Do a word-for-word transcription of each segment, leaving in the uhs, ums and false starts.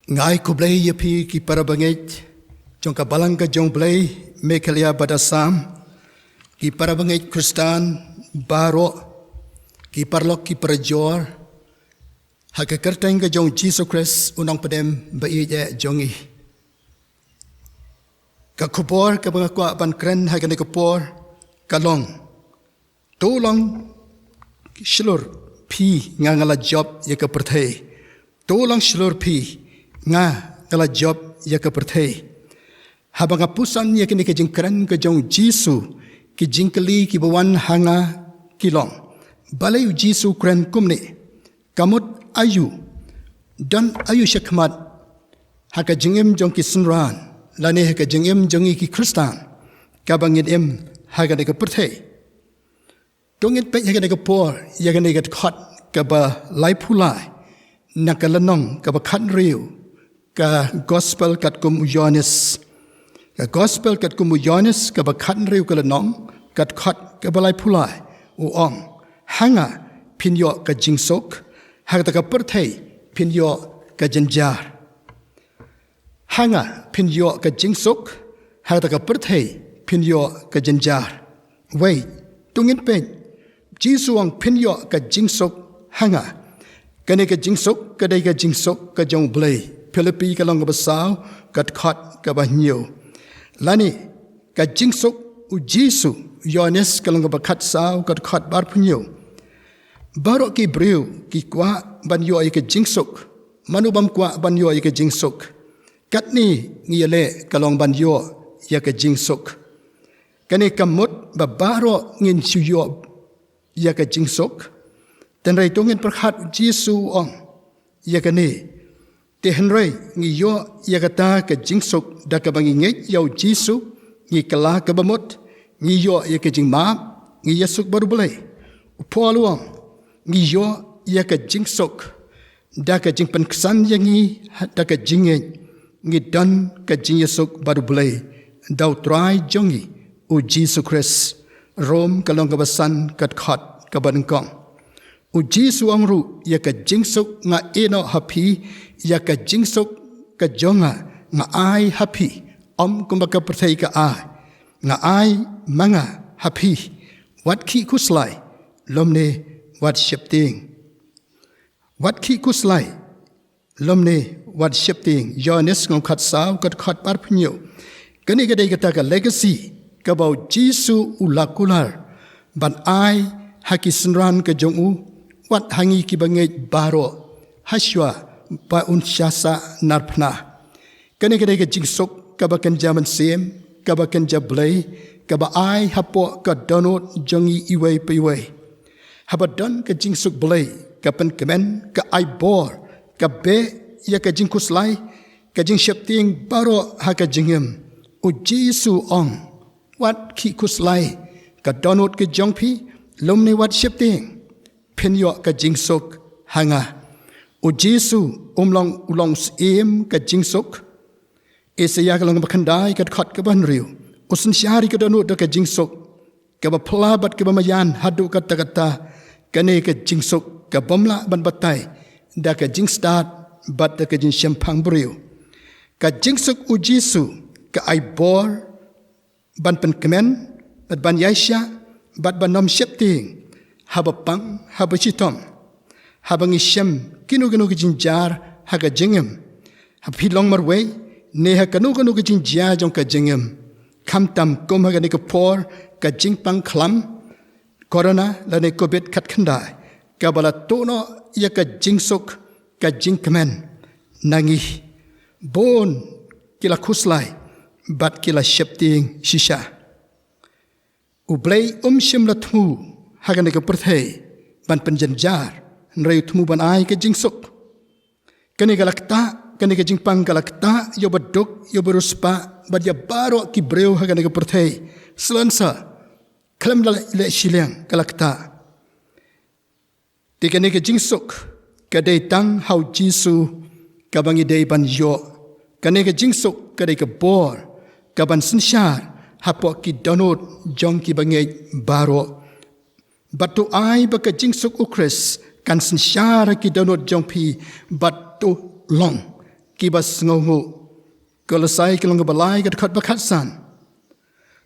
Nga ai khublei ïa phi ki para bangeit jong ka balang ka jong Blei Meghalaya bad Assam, ki para bangeit Khristan baroh, ki paralok ki parajor, ha ka kyrteng ka jong Jisu Khrist u nongpynim ba ïeit jong ngi. Ka khubor kaba nga kwah ban kren ha kane ka por ka long: To long shlur phi, nga nga la jop ïa ka pyrthei. To long shlur phi, nga nga la jop ïa ka pyrthei. Haba nga pyrshang ïa kane ka jingkren ka jong Jisu, ki jingkylli kiba wan ha nga ki long: Balei u Jisu u kren kumne? Ka mut aïu? Don aïu shakhmat ha ka jingim jong ki synran lane ha ka jingim jong ngi ki Khristan kaba ngin im ha kane ka pyrthei? To ngin peit ha kane ka por ïa kane ka dkhot kaba laiphew lai na ka lynnong kaba khathynriew ka Gospel katkum u Ïoannis. Ka Gospel katkum u Ïoannis kaba khathynriew ka lynnong, ka dkhot kaba laiphew lai, u ong: Ha nga phin ïoh ka jingsuk, ha kata ka pyrthei phin ïoh ka jynjar. Ha nga phin ïoh ka jingsuk, ha kata ka pyrthei phin ïoh ka jynjar. Wei, to ngin peit, Jisu u ong phin ïoh ka jingsuk ha nga. Kane ka jingsuk ka dei ka jingsuk ka jong Blei. Philippi ka lynnong kaba saw, ka dkhot kaba hynñiew. Lane ka jingsuk u Jisu, Ïoannis ka lynnong kaba khatsaw, ka dkhot ba arphew hynñiew. Baroh ki briew ki kwah ban ïoh ïa ka jingsuk. Mano bym kwah ban ïoh ïa ka jingsuk? Katne ngi ïaleh ka long ban ïoh ïa ka jingsuk. Kane ka mut ba baroh ngin shu ïoh ïa ka jingsuk. Hynrei to ngin pyrkhat, Jisu u ong ïa kane: Te hynrei ngi ïoh ïa kata ka jingsuk da kaba ngi ngeit ïa u Jisu, ngi kylla kaba mut, ngi ïoh ïa ka jingmap, ngi ïasuk bad u Blei. U Paul u ong: Ngi ïoh ïa ka jingsuk da ka jingpynksan ïa ngi da ka jingngeit, ngi don ka jingïasuk bad u Blei da u Trai jong ngi u Jisu Khrist. Rom ka lynnong kaba san, ka dkhot kaba nyngkong. U Jisu u ong ruh: Ïa ka jingsuk nga ai noh ha phi, ïa ka jingsuk ka jong nga nga ai ha phi, ym kumba ka pyrthei ka ai. Nga ai ma nga ha phi. Wat khih khuslai lymne wat sheptieng. Wat khih khuslai lymne wat sheptieng. Ïoannis ka lynnong khatsaw, ka dkhot ba arphew hynñiew. Kane ka dei kata ka legacy kaba u Jisu u la kular ban ai ha ki synran ka jong u, wat ha ngi kiba ngeit baroh, hashwa ba un sha sah narphna. Kane ka dei ka jingsuk kaba kynja mynsiem, kaba kynja Blei, kaba ai hapoh ka dohnud jong ngi iwei pa iwei. Haba don ka jingsuk Blei, ka pynkmen, ka ai bor, ka beh ïa ka jingkhuslai, ka jingsheptieng baroh ha ka jingim. U Jisu u ong: Wat khih khuslai ka dohnud ka jong phi, lymne wat sheptieng. Phin ïoh ka jingsuk ha nga. U Jisu um long u longsiem ka jingsuk. Isaïah ka lynnong ba khyndai, ka dkhot kaba hynriew. U synshar ïa ka dohnud da ka jingsuk kaba phylla bad kaba maïan haduh katta katta. Kane ka jingsuk ka bym lah ban batai da ka jingstad bad da ka jingshemphang briew. Ka jingsuk u Jisu ka ai bor ban pynkmen bad ban ïaishah bad ban ym sheptieng haba pang, haba shitom, haba ngi shem kino kino ki jingjia ha ka jingim. Haba phi long marwei ne ha kano kano ki jingjia jong ka jingim, khamtam kum ha kane ka por ka jingpang khlam Corona lane Covid khatkhyndai, kaba la tuh noh ïa ka jingsuk, ka jingkmen na ngi. Bun ki la khuslai bad ki la sheptieng shisha. U Blei um shym la thmu ha kane ka pyrthei ban pynjynjar, hynrei u thmu ban ai ka jingsuk. Kane ka la ktah, kane ka jingpang ka la ktah ïa uba duk, ïa uba riewspah bad ïa baroh ki briew ha kane ka pyrthei. Shlonsa khlem da leh shiliang ka la ktah. Te kane ka jingsuk ka dei tang ha u Jisu kaba ngi dei ban ïoh. Kane ka jingsuk ka dei ka bor kaban synshar hapoh ki dohnud jong ki bangeit baroh. Bad to ai ba ka jingsuk u Khrist kan synshar ha ki dohnud jong phi, bad to long kiba sngewnguh. Kolosai ka lynnong ba lai ka dkhot ba khatsan.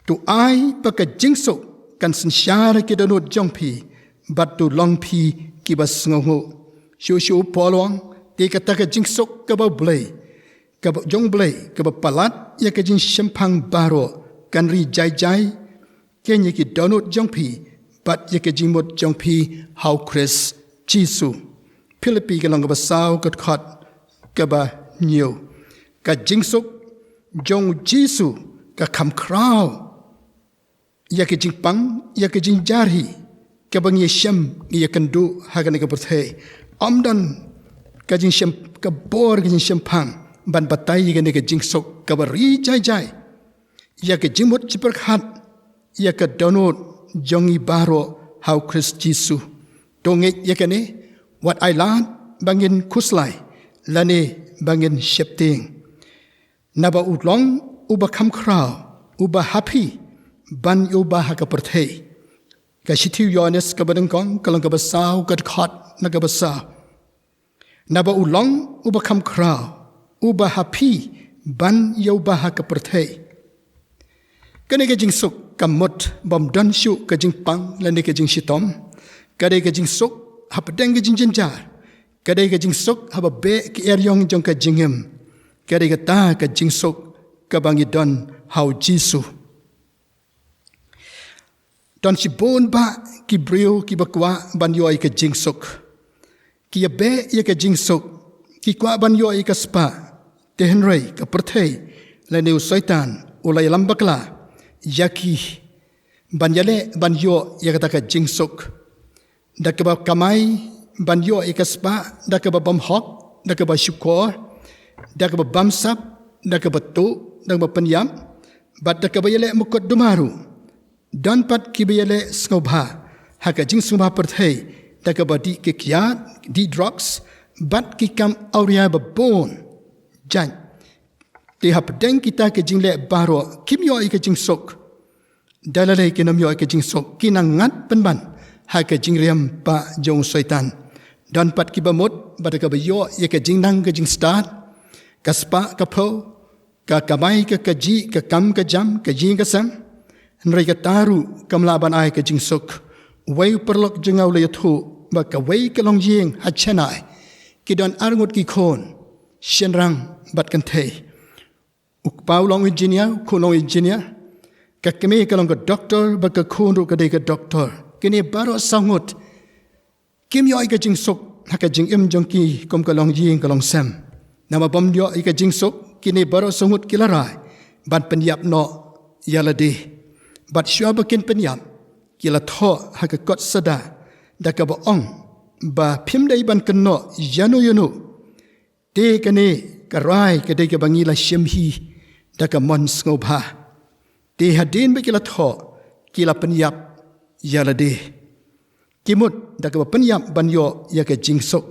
To ai ba ka jingsuk kan synshar ki dohnud jong phi, bad to long phi kiba sngewnguh. Shuh shuh u Paul u ong, te kata ka jingsuk kaba Blei, kaba jong Blei, kaba palat ïa ka jingshemphang baroh, kan ri jai jai keiñ ïa ki dohnud jong phi, bad ïa ka jingmut jong phi ha u Khrist Jisu. Philippi ka lynnong kaba saw ka dkhot kaba hynñiew. Ka jingsuk jong u Jisu ka kham khraw ïa ka jingpang, ïa ka jingjar hi kaba ngi ïashem, ngi ïakynduh ha kane ka pyrthei. Ym don ka jingshem, ka bor ka jingshemphang ban batai ïa kane ka jingsuk kaba ri jai jai ïa ka jingmut jingpyrkhat ïa ka dohnud jong ngi baroh ha u Khrist Jisu. To ngeit ïa kane, wat ai lad ba ngin khuslai lane ba ngin sheptieng. Naba u long uba kham khraw, uba ha phi ban ïa uba ha ka pyrthei. Ka shithi u Ïoannis kaba nyngkong, ka lynnong kaba saw, ka dkhot na kaba saw. Naba u long uba kham khraw, uba ha phi ban ïa uba ha ka pyrthei. Kane ka jingsuk kam mut bym don shuh ka jingpang lane ka jingshitom. Ka dei ka jingsuk hapdeng ka jingjynjar. Ka dei ka jingsuk haba beh ki eriong jong ka jingim. Ka dei kata ka jingsuk kaba ngi don ha u Jisu. Don shibun bah ki briew kiba kwah ban ïoh ïa ka jingsuk. Ki ïa beh ïa ka jingsuk, ki kwah ban ïoh ïa ka spah. Te hynrei ka pyrthei lane u Soitan u la ïalam bakla ïa ki ban ïaleh ban ïoh ïa kata ka jingsuk. Da kaba kamai ban ïoh ïa ka spah, da kaba bymhok, da kaba shukor, da kaba bamsap, da kaba tuh, da kaba pynïap, bad da kaba ïaleh mukotduma ruh. Don pat kiba ïaleh sngewbha ha ka jingsngewbha pyrthei, da kaba dih ki kiad, dih drugs, bad ki kam awria babun jait. Te hapdeng kita ki jingleh baroh kim ïoh ïa ka jingsuk. Da lade kin ym ïoh ïa ka jingsuk, ki nang ngat pynban ha ka jingriam ba jong u Soitan. Don pat kiba mut ba da kaba ïoh ïa ka jingnang ka jingstad, ka spah ka phew, ka kamai ka kajih, ka kam ka jam, ka ïing ka sem. Hynrei kata ruh kam lah ban ai ka jingsuk. Uwei u paralok jong nga u la ïathuh ba kawei ka longïing ha Chennai, ki don arngut ki khun, shynrang bad kynthei. U kpa u long engineer, u khun u long engineer. Ka kmie ka long ka doktor, bad ka khun ruh ka dei ka doktor. Kine baroh saw ngut kim ïoh ïa ka jingsuk ha ka jingim jong ki kum ka longïing ka longsem. Namar bym ïoh ïa ka jingsuk, kine baroh saw ngut ki la rai ban pynïap noh ïa lade. Bad shuwa ba kin pynïap, ki la thoh ha ka kot sada da kaba ong ba phim dei ban kynnoh ïano ïano. Te kane ka rai ka dei kaba ngi la shim hi da ka mon sngewbha. Te hadien ba ki la thoh, ki la pynïap ïa lade. Ki mut da kaba pynïap ban ïoh ïa ka jingsuk.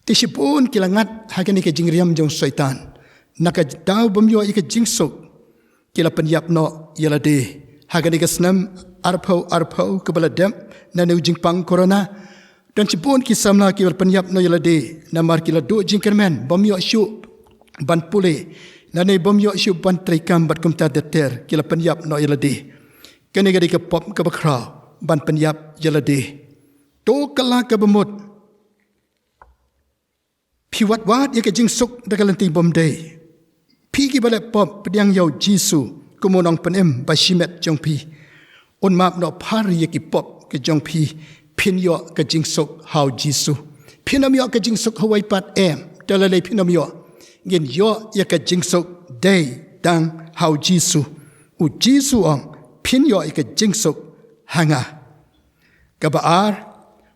Te shibun ki la ngat ha kane ka jingriam jong u Soitan. Na ka daw bym ïoh ïa ka jingsuk, ki la pynïap noh ïa lade. Ha kane ka snem arphew arphew kaba la dep, na ne u jingpang corona, don shibun ki samla ki la pynïap noh ïa lade, namar ki la duh jingkyrmen, bym ïoh shuh ban pule, lane bym ïoh shuh ban treikam bad kumta ter ter, ki la pynïap noh ïa lade. Kane ka dei ka pop kaba khraw, ban pynïap ïa lade. To kylla kaba mut. Phi wad wad ïa ka jingsuk da ka lynti bym dei. Phi kiba leh pop, pdiang ïa u Jisu kum u nongpynim ba shimet jong phi. Un map noh phar ïa ki pop ki jong phi, phin ïoh ka jingsuk ha u Jisu. Phin ym ïoh ka jingsuk ha uwei pat em, da lei lei phin ym ïoh. Ngin ïoh ïa ka jingsuk dei tang ha u Jisu. U Jisu u ong, phin ïoh ïa ka jingsuk ha nga. Kaba ar,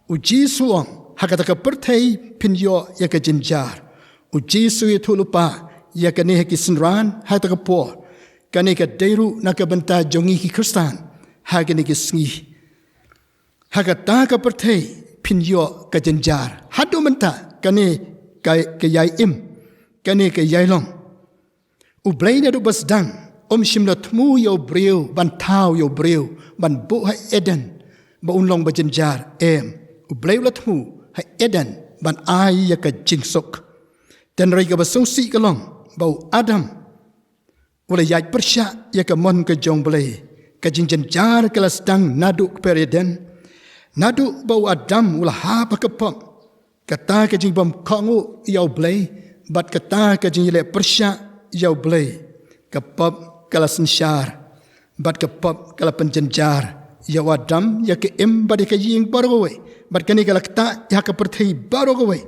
u Jisu u ong, ha kata ka pyrthei phin ïoh ïa ka jynjar. U Jisu u ïathuh lypa ïa kane ha ki synran ha kata ka por. Kane ka dei ruh na ka bynta jong ngi ki Khristan ha kine ki sngi. Ha kata ka pyrthei phin ïoh ka jynjar. Haduh mynta kane ka, ka ïai im, kane ka ïai long. U Blei naduh ba sdang um shym la thmu ïa u briew, ban thaw ïa u briew ban buh ha Eden ba un long ba jynjar, em. U Blei u la thmu ha Eden ban ai ïa ka jingsuk. Hynrei kaba sngewsih ka long ba u Adam u la ïaid pyrshah ïa ka mon ka jong U Blei. Ka jingjynjar ka la sdang naduh kper Eden, naduh ba u Adam u la hap ha ka pop. Kata ka jingbym kohnguh ïa U Blei bad kata ka jingïaleh pyrshah ïa U Blei. Ka pop ka la synshar bad ka pop ka la pynjynjar ïa u Adam, ïa ka im bad ïa ka ïing baroh kawei. Bad kane ka la ktah ïa ka pyrthei baroh kawei.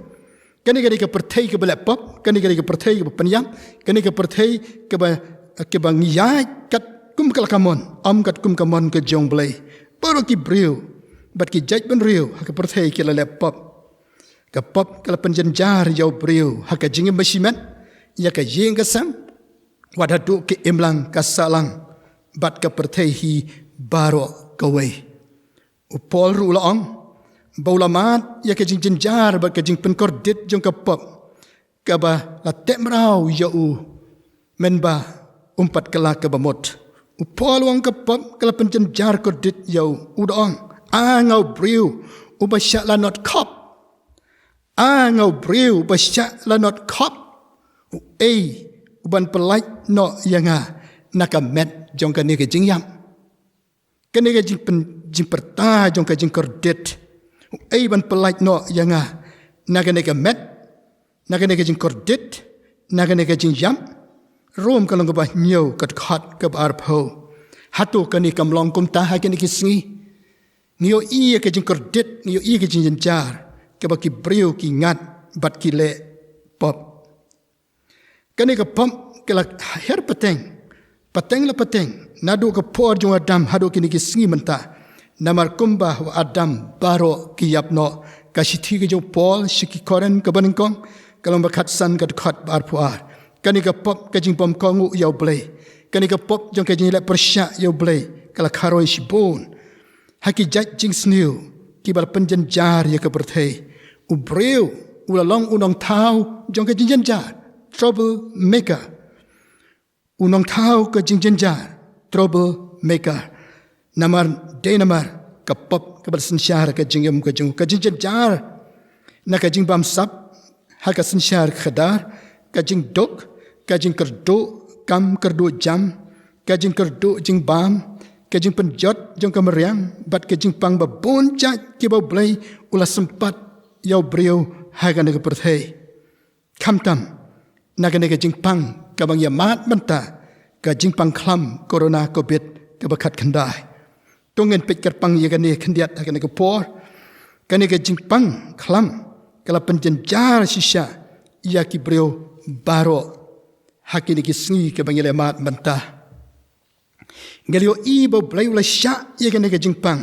Kane ka dei ka pyrthei kaba leh pop, kane ka dei ka pyrthei kaba pynïap, kane ka pyrthei kaba, kaba ngi ïaid katkum ka la ka mon, ym katkum ka mon ka jong U Blei. Baroh ki briew bad ki jaitbynriew ha ka pyrthei ki la leh pop. Ka pop ka la pynjynjar ïa u briew ha ka jingim bashimet, ïa ka ïing ka sem, wat haduh ka imlang ka sahlang bad ka pyrthei hi baroh kawei. U Paul ruh u la ong ba u la mad ïa ka jingjynjar bad ka jingpynkordit jong ka pop kaba la teh mraw ïa u, mynba um pat kylla kaba mut. U Paul u ong ka pop ka la pynjynjar kordit ïa u, u da ong, "A nga u briew uba shah lanot khop. A nga u briew uba shah lanot khop. Uei uban pyllait noh ïa nga na ka met jong kane ka jingïap?" Kane ka jingpyn-, jingpyrta jong ka jingkordit. Uei ban pyllait noh ïa nga na kane ka met, na kane ka jingkordit, na kane ka jingïap? Rom ka lynnong kaba hynñiew, ka dkhot kaba arphew. Hato kane kam long kumta ha kine ki sngi? Ngi ïohi ïa ka jingkordit, ngi ïohi ïa ka jingjynjar kaba ki briew ki ngat bad ki leh pop. Kane ka pop ka la her pateng, pateng la pateng, naduh ka por jong u Adam haduh kine ki sngi mynta. Namar kumba u Adam baroh ki ïap noh. Ka shithi ka jong u Paul sha ki Korinth kaba nyngkong, ka lynnong ba khatsan, ka dkhot ba arphew ar. Kane ka pop ka jingbym kohnguh ïa U Blei, kane ka pop jong ka jingïaleh pyrshah ïa U Blei, ka la kharoi shibun ha ki jait jingsniew kiba la pynjynjar ïa ka pyrthei. U briew u la long u nongthaw jong ka jingjynjar, trouble maker. U nongthaw ka jingjynjar, trouble maker. Namar, dei namar ka pop kaba la synshar ka jingim ka jong u, ka jingjynjar na ka jingbamsap ha ka synshar khadar, ka jingduk, ka jingkyrduh kam kyrduh jam, ka jingkyrduh jingbam, ka jingpynjot jong ka mariang bad ka jingpang ba bun jait kiba U Blei u la sympat ïa u briew ha kane ka pyrthei. Khamtam na kane ka jingpang kaba ngi ïa mad mynta, ka jingpang khlam corona covid kaba khatkhyndai. To ngin peit kyrpang ïa kane khyndiat ha kane ka por. Kane ka jingpang khlam ka la pynjynjar shisha ïa ki briew baroh ha kine ki sngi kaba ngi la mad mynta. Ngi la ïohi ba U Blei u la shah ïa kane ka jingpang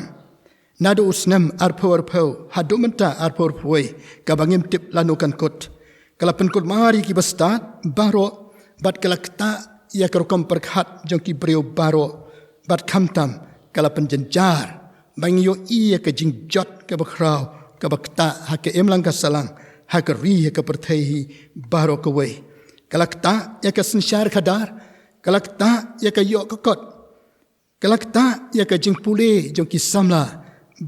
naduh u snem arphew arphew haduh mynta arphew arphew wei, kaba ngim tip lano kan kut. Ka la pynkulmar ïa kiba stad baroh bad ka la ktah ïa ka rukom pyrkhat jong ki briew baroh, bad khamtam ka la pynjynjar ba ngi ïohi ïa ka jingjot kaba khraw kaba ktah ha ka imlang ka sahlang, ha ka ri, ha ka pyrthei hi baroh kawei. Ka la ktah ïa ka synshar khadar, ka la ktah ïa ka ïoh ka kot, ka la ktah ïa ka jingpule jong ki samla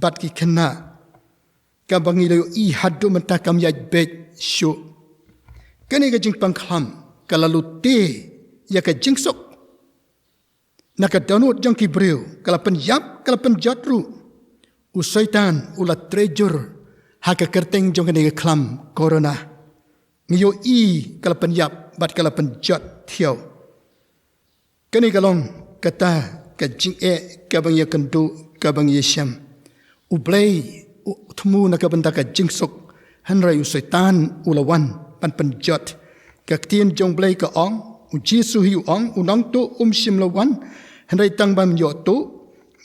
bad ki khynnah, kaba ngi la ïohi haduh mynta kam ïaid beit shuh. Kane ka jingpang khlam ka la lute ïa ka jingsuk na ka dohnud jong ki briew, ka la pynïap, ka la pynjot ruh. U Soitan u la trei jur ha ka kyrteng jong kane ka khlam corona. Ngi ïohi ka la pynïap bad ka la pynjot thiaw. Kane ka long kata ka jingeh kaba ngi ïakynduh, kaba ngi ïashem. U Blei u thmu na ka bynta ka jingsuk, hynrei u Soitan u la wan ban pynjot. Ka ktien jong U Blei ka ong, U Jisu hi u ong, U Nongtuh um shym la wan hynrei tang ban ïoh tuh,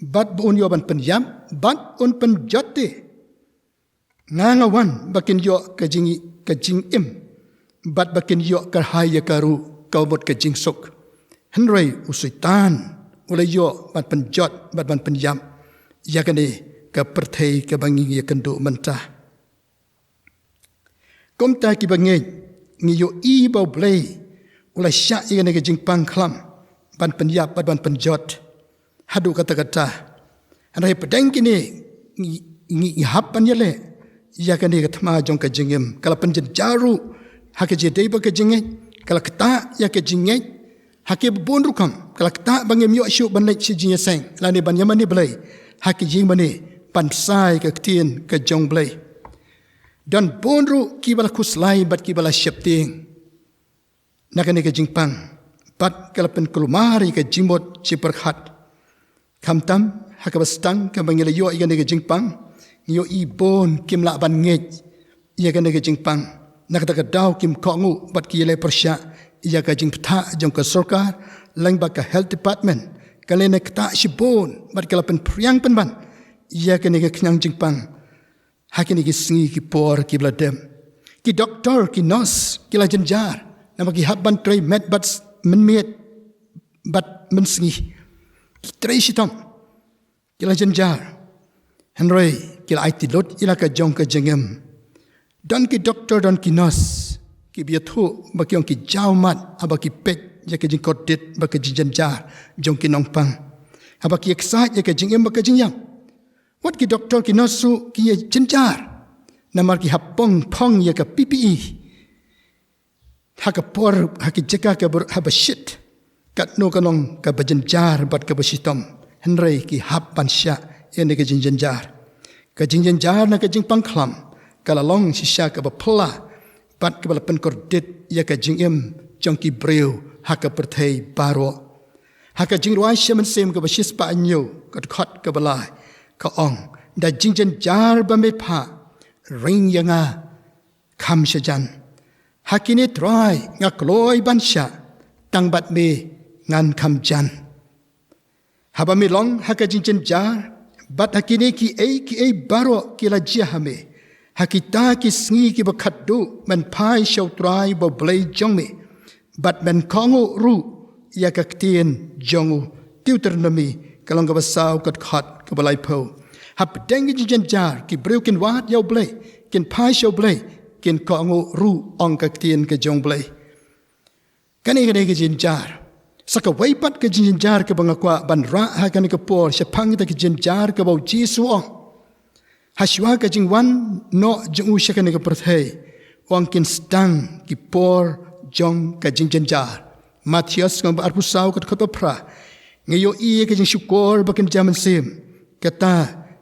bad ba un ïoh ban pynïap, bad un pynjot te. Nga nga wan ba kin ïoh ka jing, ka jingim, bad ba kin ïoh kyrhai ïa ka ruh kaba mut ka jingsuk. Hynrei u Soitan u la ïoh ban pynjot bad ban pynïap ïa kane ka pyrthei kaba ngi ïakynduh mynta. Kumta kiba ngeit, ngi ïohi ba U Blei u la shah ïa kane ka jingpang khlam ban pynïap bad ban pynjot haduh katta katta. Hynrei hapdeng kine ngi, ngi, ngi hap ban ïaleh ïa kane ka thma jong ka jingim. Ka la pynjynjar ruh Ha ka jingdei bad ka jingngeit, ka la ktah ïa ka jingngeit ha kiba bun rukom, ka la ktah ba ngim ïoh shuh ban leit sha jingïaseng lane ban ïamane Blei ha ka jingmane ban bsa ïa ka ktien ka jong Blei. Don bun ruh kiba la khuslai bad kiba la sheptieng na kane ka jingpang, bad ka la pynkulmar ïa ka jingmut jingpyrkhat. Khamtam ha kaba sdang kaba ngi la ïoh ïa kane ka jingpang, ngi ïohi bun kim lah ban ngeit ïa kane ka jingpang. Na kata ka daw kim kohnguh bad ki ïaleh pyrshah ïa ka jingbthah jong ka sorkar, lyngba ka health department ka la ktah shibun bad ka la pynphriang pynban ïa kane ka khñiang jingpang. Ha kine ki sngi ki por kiba la dep, ki doktor ki nurse ki la jynjar, namar ki hap ban trei met bad mynmiet bad mynsngi. Ki trei shitom, ki la jynjar, hynrei ki la aiti lut ïa la ka jong ka jingim. Don ki doktor, don ki nurse kiba ïathuh ba ki ong ki jaw mat haba ki peit ïa ka jingkordit bad ka jingjynjar jong ki nongpang, haba ki ïaksaid ïa ka jingim bad ka jingïap. Wat ki doktor ki nurse ruh ki ïa jynjar, namar ki hap pynpong ïa ka P P E ha ka por, ha ki jaka kaba, haba shit. Katno ka long kaba jynjar bad kaba shitom, hynrei ki hap ban shah ïa kane ka jingjynjar. Ka jingjynjar na ka jingpang khlam ka la long shisha kaba phylla bad kaba la pynkordit ïa ka jingim jong ki briew ha ka pyrthei baroh. Ha ka Jingrwai Mynsiem kaba shispah hynñiew, ka dkhot kaba lai, ka ong, da jingjynjar ba me phah, ring ïa nga, kham sha jan. Ha kine Trai nga kloi ban shah, tang bad me ngan kham jan. Haba me long ha ka jingjynjar, bad ha kine kiei kiei baroh ki la jia ha me, ha kita ki sngi kiba khatduh men phai sha u Trai ba u Blei jong me, bad men kohnguh ruh ïa ka ktien jong u. Deuteronomi ka lynnong kaba saw, ka dkhot kaba laiphew. Hapdeng ki jingjynjar ki briew kin wad ïa u Blei, kin phai sha u Blei, kin kohnguh ruh, ong ka ktien ka jong u Blei. Kane, kane ka jingjynjar. Sa kawei pat ka jingjynjar kaba nga kwah ban rah ha kane ka por shaphang kata ka jingjynjar kaba u Jisu u ong. Hashwa ka jingwan noh jong u sha kane ka pyrthei, u ong kin sdang ki por jong ka jingjynjar. Mathaios lynnong ba arphew saw, ka dkhot ba phra. Ngi ïohi ïa ka jingshukor ba kin jia mynsiem. Kata,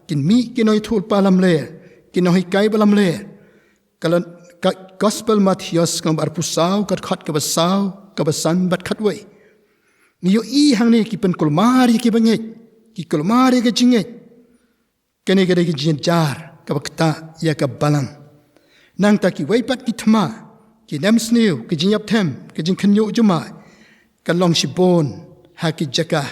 kin mih ki nongïathuhlypa lamler, ki nonghikai ba lamler. Ka lon, ka Gospel Mathaios lynnong ba arphew saw, ka dkhot kaba saw, kaba san bad khatwei. Ngi ïohi hangne ki pynkulmar ïa kiba ngeit, ki kulmar ïa ka jingngeit. Kane ka dei ka jingjynjar kaba ktah ïa ka balang. Nangta kiwei pat ki thma, ki nemsniew, ki jingïapthem, ki jingkhynñiuh jumai, ka long shibun ha ki jaka.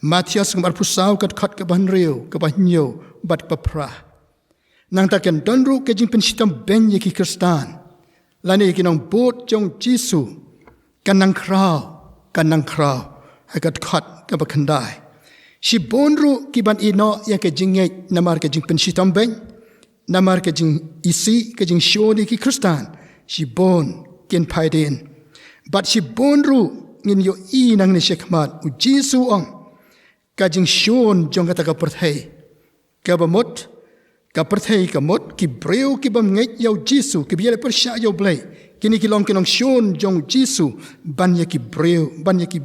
Mathaios lynnong ba arphew saw, ka dkhot kaba hynriew, kaba hynñiew bad kaba phra. Nangta kan don ruh ka jingpynshitom beiñ ïa ki Khristan lane ïa ki nongbud jong u Jisu. Kan nang khraw, kan nang khraw, ha ka dkhot kaba khyndai. Shibun ruh ki ban ïehnoh ïa ka jingngeit namar ka jingpynshitom beiñ, namar ka jingisih, ka jingshun ïa ki Khristan. Shibun kin phai dien. Bad shibun ruh ngin ïohi nangne shakhmat, u Jisu u ong, ka jingshun jong kata ka pyrthei kaba mut, ka pyrthei ka mut, ki briew ki bym ngeit ïa u Jisu, kiba ïaleh pyrshah ïa u Blei. Kine ki long ki nongshun jong u Jisu ban ïa ki briew, ban ïa ki,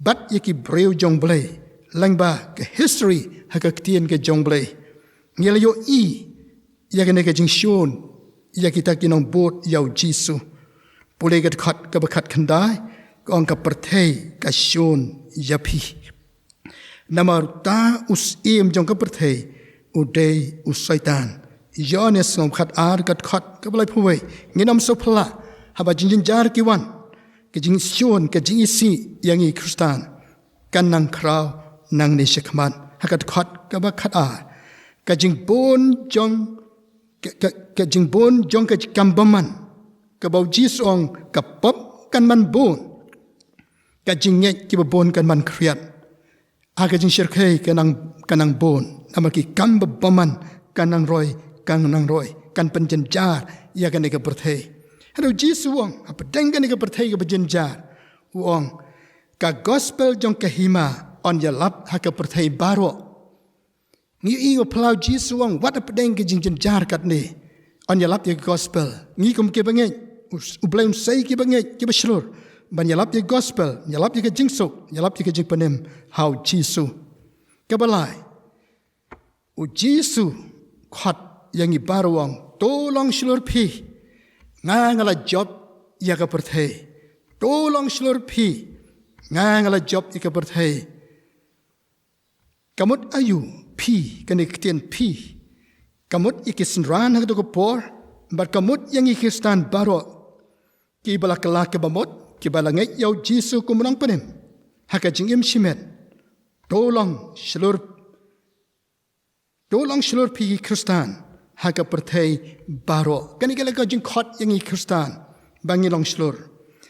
bad ïa ki briew jong u Blei. Lyngba ka history ha ka ktien ka jong u Blei, ngi la ïohi ïa kane ka jingshun ïa kita ki nongbud ïa u Jisu. Pule ka dkhot kaba khatkhyndai, ka ong, ka pyrthei ka shun ïa phi. Namar uta u syiem jong ka pyrthei u dei u Soitan. Ïoannis lynnong khatar, ka dkhot kaba laiphew wei. Ngin ym sngewphylla haba jingjynjar ki wan, ka jingshun, ka jingisih ïa ngi Khristan, kan nang khraw nangne shakhmat, ha ka dkhot kaba khatar. Ka jingbun jong, ka, ka, ka jingbun jong ka kam bymman kaba u Jisu u ong, ka pop kan man bun, ka jingngeit kiba bun kan man khriat. Ha ka jingshyrkhei ka nang, ka nang bun, namar ki kam ba bymman kan nang roi, kan nang roi, kan pynjynjar ïa kane ka pyrthei. Hynrei u Jisu u ong, hapdeng kane ka pyrthei kaba jynjar, u ong, ka gospel jong ka hima yn ïalap ha ka pyrthei baroh. Ngi ïohi ba u Jisu u ong, wat hapdeng ka jingjynjar katne, yn ïalap ïa ka gospel. Ngi kum kiba ngeit, U Blei un sei ki bangeit ki bashlur ban ïalap ïa ka gospel, ïalap ïa ka jingsuk, ïalap ïa ka jingpynim ha U Jisu. Kaba lai, U Jisu khot ïa ngi baroh, u ong, to long shlur phi, nga nga la jop ïa ka pyrthei. To long shlur phi, nga nga la jop ïa ka pyrthei. Ka mut aïu phi, kane ka ktien phi? Ka mut ïa ki synran ha kato ka por, bad ka mut ïa ngi Khristan baroh kiba la kylla kaba mut, kiba la ngeit ïa U Jisu kum u nongpynim ha ka jingim shimet. To long shlur, to long shlur phi ki Khristan ha ka pyrthei baroh. Kane ka la ka jingkhot ïa ngi Khristan ba ngin long shlur.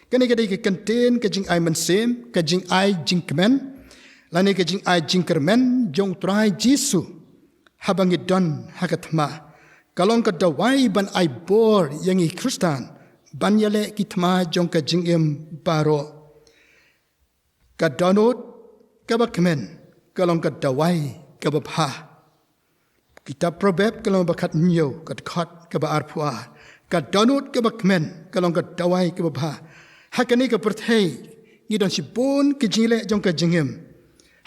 Kane ka dei ka kyntien ka jingai mynsiem, ka jingai jingkmen, lane ka jingai jingkyrmen jong U Trai Jisu haba ngi don ha ka thma. Ka long ka dawai ban ai bor ïa ngi Khristan ban ïaleh ki thma jong ka jingim baroh. Ka dohnud kaba kmen ka long ka dawai kaba bha. Kitab Proverb ka long ba khathynñiew, ka dkhot kaba arphew ar. Ka dohnud kaba kmen ka long ka dawai kaba bha. Ha kane ka pyrthei ngi don shibun ka jingïaleh jong ka jingim.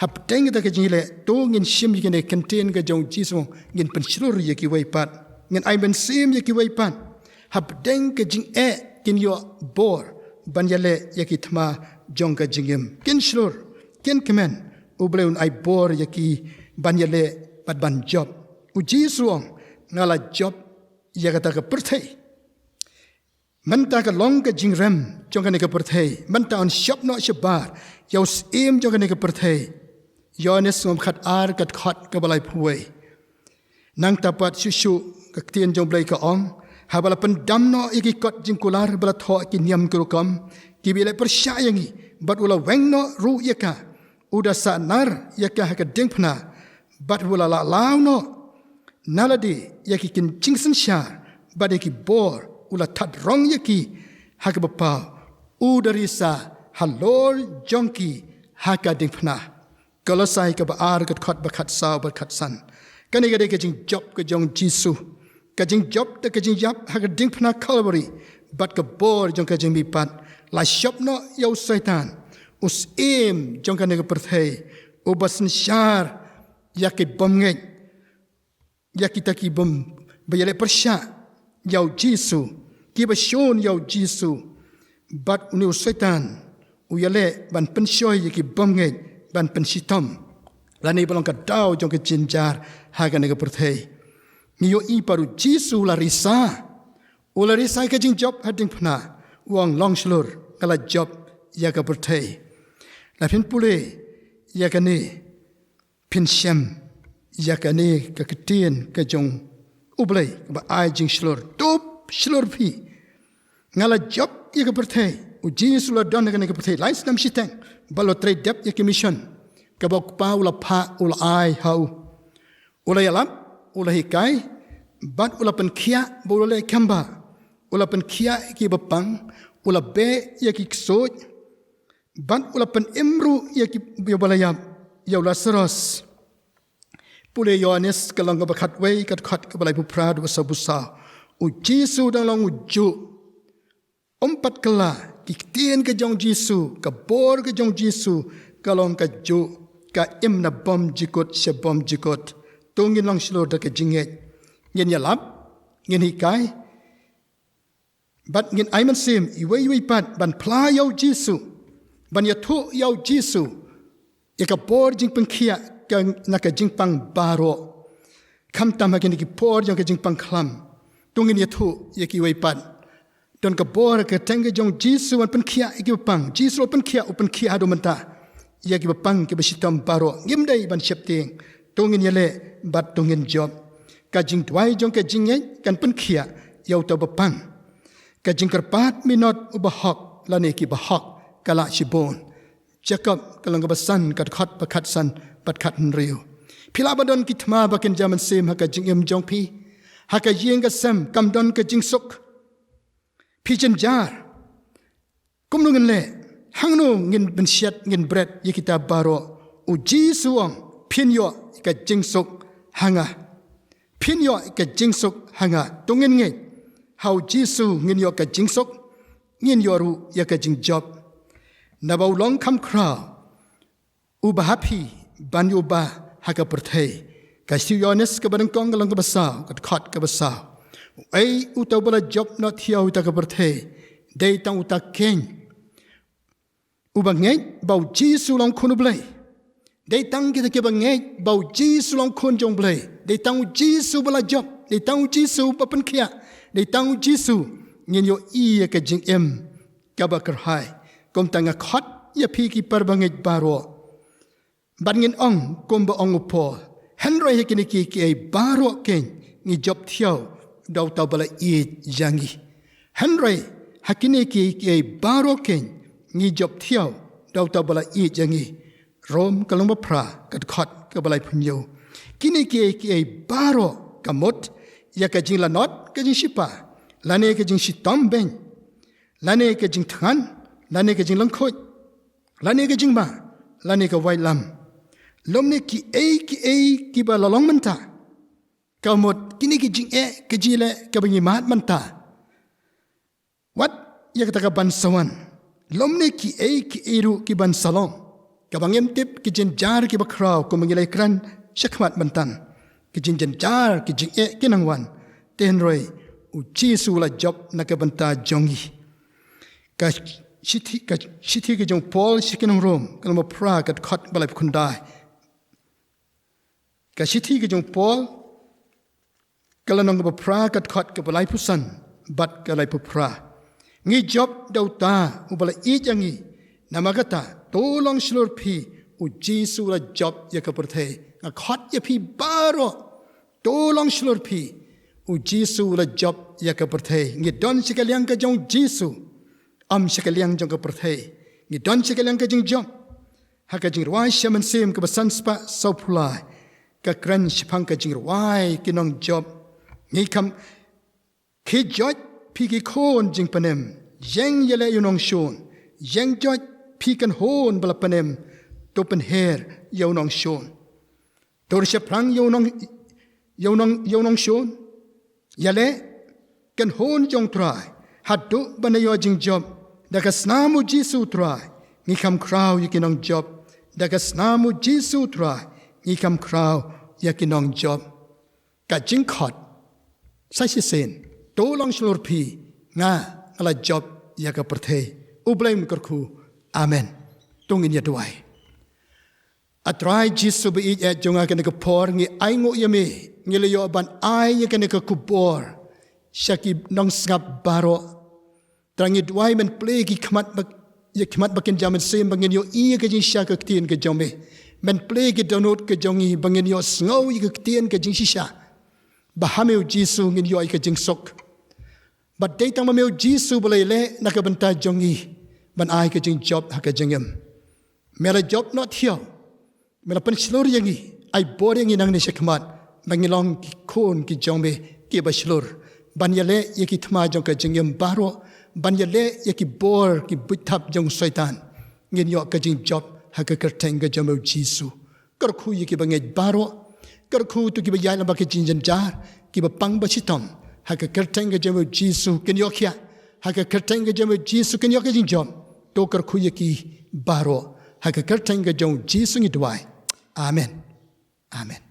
Hapdeng kata ka jingïaleh, to ngin shim ïa kane ka kyntien ka jong U Jisu, ngin pynshlur ïa kiwei pat, ngin ai mynsiem ïa kiwei pat. Hapdeng ka jingeh kin ïoh bor ban ïaleh ïa ki thma jong ka jingim. Kin shlur, kin kmen, U Blei un ai bor ïa ki ban ïaleh bad ban jop. U Jisu u ong, nga la jop ïa kata ka pyrthei. Mynta ka long ka jingrem jong kane ka pyrthei. Mynta yn shop noh shabar ïa u syiem jong kane ka pyrthei. Ïoannis lynnong khatar, ka dkhot kaba laiphew wei. Nangta pat shuh shuh ka ktien jong U Blei ka ong, haba la pyndam noh ïa ki kot jingkular ba la thoh ki niam ki rukom kiba ïaleh pyrshah ïa ngi, bad u la weng noh ruh ïa ka, u da sah nar ïa ka ha ka diengphna, bad u la lahlaw noh na lade ïa ki jingsynshar bad ïa ki bor, u la thad rong ïa ki ha kaba paw, u da risa halor jong ki ha ka diengphna. Kolosai kaba ar, ka dkhot ba khatsaw bad khatsan. Kane ka dei ka jingjop ka jong U Jisu. Ka jingjop da ka jingïap ha ka diengphna Kalbari. Bad ka bor jong ka jingmihpat la shop noh ïa u Soitan, u syiem jong kane ka pyrthei, uba synshar ïa ki bymngeit, ïa kita ki bym, ba ïaleh pyrshah ïa U Jisu, kiba shun ïa U Jisu. Bad une u Soitan u ïaleh ban pynshoi ïa ki bymngeit, ban pynshitom, lane ba long ka daw jong ka jynjar ha kane ka pyrthei. Ngi ïohi pat U Jisu u la risa, u la risa ïa ka jingjop ha diengphna, u ong, long shlur, nga la jop ïa ka pyrthei. Lada phin pule ïa kane, phin shem ïa kane ka ktien ka jong U Blei kaba ai jingshlur. To shlur phi, nga la jop ïa ka pyrthei. U Jisu u la don ha kane ka pyrthei lai snem shiteng, bad u la trei dep ïa ka mission kaba U Kpa u la phah, u la ai ha u. U la ïalap, u la hikai, bad u la pynkhiah ba u la leh kham bha. U la pynkhiah ïa kiba pang, u la beh ïa ki ksuid, bad u la pynim ruh ïa ki, ïa uba la ïap, ïa u Lasaros. Pule Ïoannis ka lynnong kaba khatwei, ka dkhot kaba laiphew phra haduh sawphew saw. U Jisu u dang long u juh. Ym pat kylla, ki ktien ka jong U Jisu, ka bor ka jong U Jisu, ka long ka juh, ka im na bymjukut sha bymjukut. To ngin long shlur da ka jingngeit. Ngin ïalap, ngin hikai, bad ngin ai mynsiem iwei iwei pat ban phla ïa U Jisu, ban ïathuh ïa U Jisu ïa ka bor jingpynkhiah ka, na ka jingpang baroh. Khamtam ha kine ki por jong ka jingpang khlam, to ngin ïathuh ïa kiwei pat. Don ka bor ha ka kyrteng ka jong U Jisu ban pynkhiah ïa kiba pang. U Jisu u la pynkhiah, u pynkhiah haduh mynta ïa kiba pang, kiba shitom baroh. Ngim dei ban sheptieng. To ngin ïaleh bad to ngin jop. Ka jingduwai jong ka jingngeit kan pynkhiah ïa uta uba pang. Ka jingkyrpad minot u bahok lane ki bahok ka lah shibun. Jakob ka lynnong kaba san, ka dkhot ba khatsan bad khathynriew. Phi lah ban don ki thma ba kynja mynsiem ha ka jingim jong phi. Ha ka ïing ka sem kam don ka jingsuk. Phi jynjar. Kumno ngin leh? Hangno ngin bynshet, ngin bret ïa kita baroh? U Jisu u ong, phin ïoh ka jingsuk ha nga. Phin ïoh ka jingsuk ha nga. To ngin ngeit ha U Jisu ngin ïoh ka jingsuk. ngin ïoh ruh ïa ka jingjop. Naba u long kham khraw uba ha phi ban ïoh ba ha ka pyrthei. Ka shithi u Ïoannis kaba nyngkong ka lynnong kaba saw, ka dkhot kaba saw. Uei uta uba la jop noh thiaw ïa ka pyrthei? Dei tang uta keiñ uba ngeit ba u Jisu u long Khun u Blei. Dei tang kita kiba ngeit ba u Jisu u long Khun jong u Blei. Dei tang u Jisu ba la jop. Dei tang u Jisu ba pynkhiah. Dei tang u Jisu ngin ïohi ïa ka jingim kaba kyrhai. Kumta nga khot ïa phi ki para bangeit baroh. Bad ngin ong kumba ong u Paul, hynrei ha kine kiei kiei baroh keiñ ngi jop thiaw da uta uba la ïeit ïa ngi. Hynrei ha kine kiei kiei baroh keiñ ngi jop thiaw da uta uba la ïeit ïa ngi. Rom ka lynnong ba phra ka dkhot kaba laiphew hynñiew. Kine kiei kiei baroh, ka mut ïa ka jinglanot ka jingshipah, lane ka jingshitom beiñ, lane ka jingthngan, lane ka jinglyngkhuid, lane ka jingma, lane ka waitlam, lymne kiei kiei kiba la long mynta, ka mut kine ki jingeh ka jingïaleh kaba ngi mad mynta, wat ïa kata kaban sa wan, lymne kiei kiei ruh kiban sa long, kaba ngim tip, ki jynjar kiba khraw kumba ngi la ïakren shakhmat mynta, ki jingjynjar, ki jingeh ki nang wan. Te hynrei u Jisu u la jop na ka bynta jong ngi. Ka shithi, ka shithi ka jong u Paul sha ki nong Rom, ka lynnong ba phra ka dkhot ba laiphew khyndai. Ka shithi ka jong u Paul, ka lynnong kaba phra ka dkhot kaba laiphew san bad ka laiphew phra. Ngi jop da uta uba la ïeit ïa ngi. Namar kata, to long shlur phi, u Jisu u la jop ïa ka pyrthei. Nga khot ïa phi baroh, to long shlur phi, u Jisu u la jop ïa ka pyrthei. Ngi don sha ka liang ka jong u Jisu, ym sha ka liang jong ka pyrthei. Ngi don sha ka liang ka jingjop. Ha ka Jingrwai Sha Mynsiem kaba san spah sawphew lai, ka kren shaphang ka jingrwai ki nongjop. Ngi kham, khie joit phi ki khun jingpynim, ïeng ïaleh ïa u nongshun. Ïeng joit phi kynhun ba la pynim, to pynher ïa u nongshun. To ri shaphrang ïa u nong, ïa u nong, ïa u nongshun. Ïaleh, kynhun jong u Trai, haduh ban ïoh jingjop. Da ka snam u Jisu u Trai, ngi kham khraw ïa ki nongjop. Da ka snam u Jisu u Trai, ngi kham khraw ïa ki nongjop. Ka jingkhot sa shisien, to long shlur phi, nga, nga la jop ïa ka pyrthei. U Blei un kyrkhu. Amen. To ngin ïa duwai. A Trai Jisu ba ïeit eh jong nga, ha kane ka por ngi ainguh ïa me, ngi la ïoh ban ai ïa kane ka khubor sha ki nongsngap baroh. Trai, ngi duwai men plie ki khmat ba, ïa khmat ba kynja mynsiem ba ngin ïohi ïa ka jingshisha ka ktien ka jong me. Men plie ki dohnud ka jong ngi ba ngin ïohsngew ïa ka ktien ka jingshisha, ba ha me u Jisu ngin ïoh ïa ka jingsuk. Bad dei tang ma me u Jisu ba la ïaleh na ka bynta jong ngi ban ai ka jingjop ha ka jingim. Me la jop noh thiaw, me la pynshlur ïa ngi, ai bor ïa ngi nangne shakhmat ba ngin long ki khun ki jong me kiba shlur, ban ïaleh ïa ki thma jong ka jingim baroh, ban ïaleh ïa ki bor ki buit thap jong u Soitan. Ngin ïoh ka jingjop ha ka kyrteng ka jong me u Jisu. Kyrkhu ïa kiba ngeit baroh. Kyrkhu to kiba ïaid lyngba ki jingjynjar, kiba pang ba shitom, ha ka kyrteng ka jong me u Jisu kin ïoh khiah. Ha ka kyrteng ka jong me u Jisu kin ïoh ka jingjop. To kyrkhu ïa ki baroh. Ha ka kyrteng ka jong u Jisu ngi duwai. Amen. Amen.